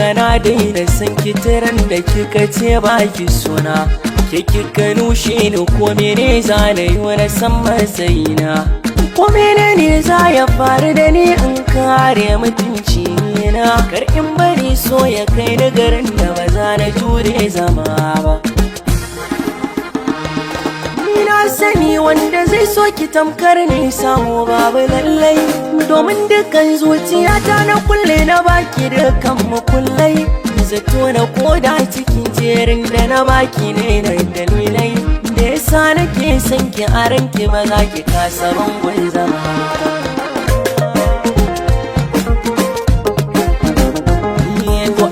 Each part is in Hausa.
riga na daina san kitiran da kika ce ba ki suna. Ke kika nushe ni, ko mene za na yi wani san matsayina? Ko mene za ya faru da ni in kare mutunci na? Kar in bari so ya kai ni garin da ba za na jure zama ba. Ni na sani wanda zai so ki tamkar ne samu babu lallai, domin dukkan zuciyata na kulle, na baki dukkan mukullai. Zato na koda cikin jerin da na baki ne na dalilai da yasa nake son ki a ranki, ba za ki kasa bangon zama. To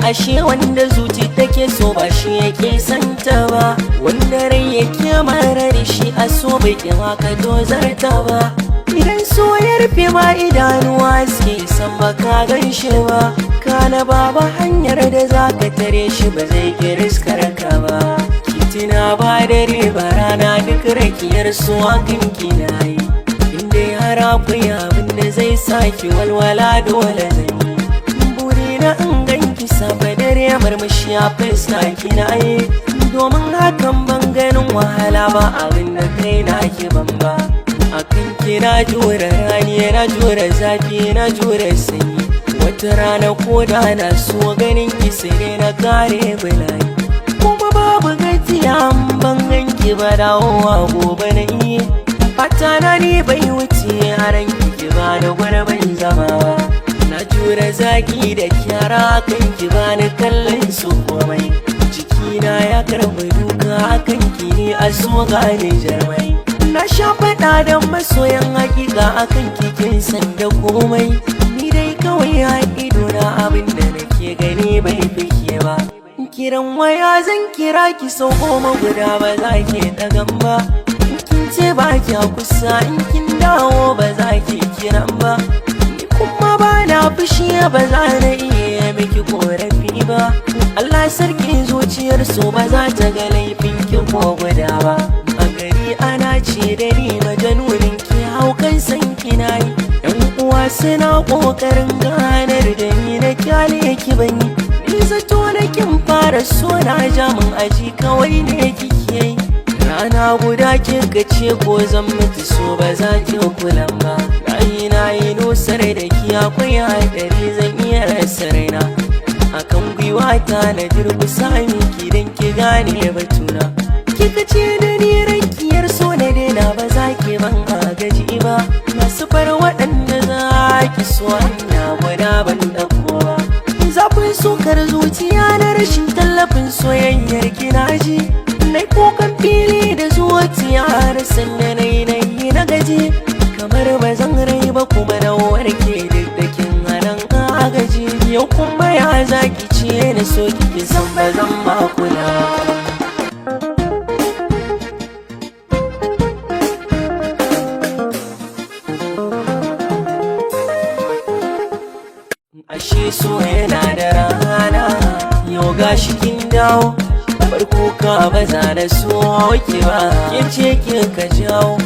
ashe wanda zuci take so ba shi yake santa ba, wanda rai yake marar shi a so bai kima ka dozarta ba. Idan so ya rufe ma idanuwa suke san baka gan shi ba, kana baba hanyar da za ka tare shi ba zai kiriskar ka ba. Kitina ba dare ba rana, duk rakiyar su akan kina yi. Inda har akwai abin da zai saki walwala, dole zan yi. Na in ganki safe dare, murmushi a fuska kina yi, domin hakan ban ganin wahala ba, abin da kai na ki ban ba. Akan ki na jure rani, na jure zafi, na jure sanyi. Wata rana ko da na so ganin ki, sai na kare bulayi. Kuma babu gajiya ban ganki ba, dawowa gobe na yi. Fata na ni bai wuce a ranki ki ba da gurbin zama ba. Na jure zaki da kyara kan ki, bani kallon su komai. Jikina ya karɓi duka akan ki ne, a so gane jarmai. Na sha faɗa da masoyan hakika akan kikin san da komai. Ni dai kawai a ido na abin da nake gani bai fike ba. Kiran waya zan kira ki sau 10 guda, ba za ki ɗagan ba. In kin ce ba kya kusa, in kin dawo ba za ki kiran ba. Kuma ba na fushi, ba za na iya miki korafi ba. Allah sarki, zuciyar so ba za ta ga laifin ki ko guda ba. A gari ana ce da ni majanunin ki, haukan san ki nayi. Yan uwa suna kokarin ganar da ni na kyale ki, banyi. Ni zato na kin fara so na, jamin aji kawai ne kike yi. Rana guda kika ce ko zan mutu so ba za ki kulan ba. Nayi nayi nusar da ki akwai haɗari, zan iya rasa raina. Akan gwiwata na durkusa miki don ki gane batuna. Kika ce da ni rakiyar so na daina, ba za ki ban agaji ba. Masu far waɗanda za ki so hanya guda ban ɗauko ba. Zafin sukar zuciya na rashin tallafin soyayyar ki na ji. Na kukan fili da zuciya har sanda na yi na yi na gaji. Kamar ba zan rai ba kuma na warke duk da kin hanan agaji. Yau kuma ya zaki ce na so kiki san ba zan ma kula. Ashe so yana da rana, yau gashi kin dawo. Bar kuka, ba za na so ki ba, ke ce kika jawo.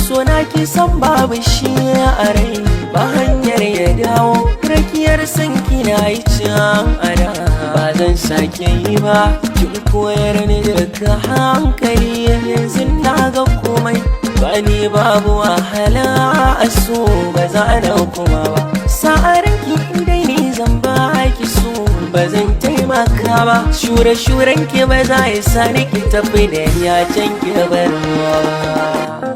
So na ki san babu shi a rai, ba hanyar ya dawo. Rakiyar san kina yi can ada, ba zan sake yi ba. Kin koyar ni daga hankali, yanzu na ga komai. Ba ni babu wahala a so, ba za na kuma ba. Sa'aranki dai ni zan ba ki so, ba zan taimaka ba. Shure shuren ki ba za ya sa ni ki tafi da ni a can ki bar ruwa ba.